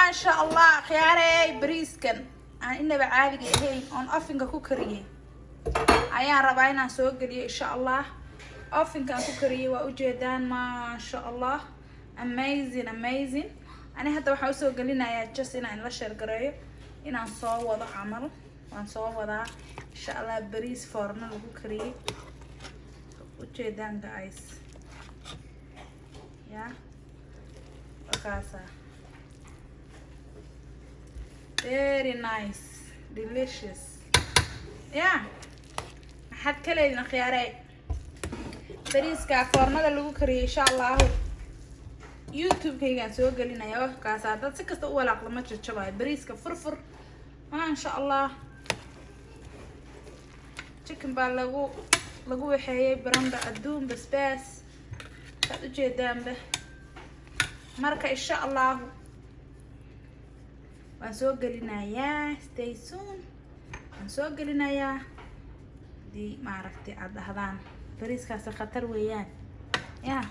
Maasha Allah, khiyaarey, bariiskan aan inaba caadiga ahayn oon ovenka ku kariyey ayaan rabaa inaan soo geliyo, insha Allah. Ovenka aan ku kariyey waa ujeedaan, maasha Allah, amazing, amazing. Ani hadda waxaan usoo gelinayaa just inaan la share gareeyo, inaan soo wado camal. Waan soo wadaa, insha Allah. Bariis foorno lagu kariyey, ujeedaan, guys. Ya, wakaasa, very nice, delicious. Ya, maxaad ka leedin, khiyaarey? Bariiska foornada lagu kariyey, insha Allahu, YouTube-kaygaan soo gelinaya. Wakaasa, haddaad si kasta u walaaqdo ma jajabayo bariiska furfur. Maasha Allah, chicken baa lagu waxeeyey, barandho, adduun, basbaas, saad ujeedaanba. Marka, insha Allahu, waan soo gelinayaa. Stay soon, waan soo gelinayaa. Hadii maaragtay aada dhahdaan bariiskaasi khatar weeyaan, ya.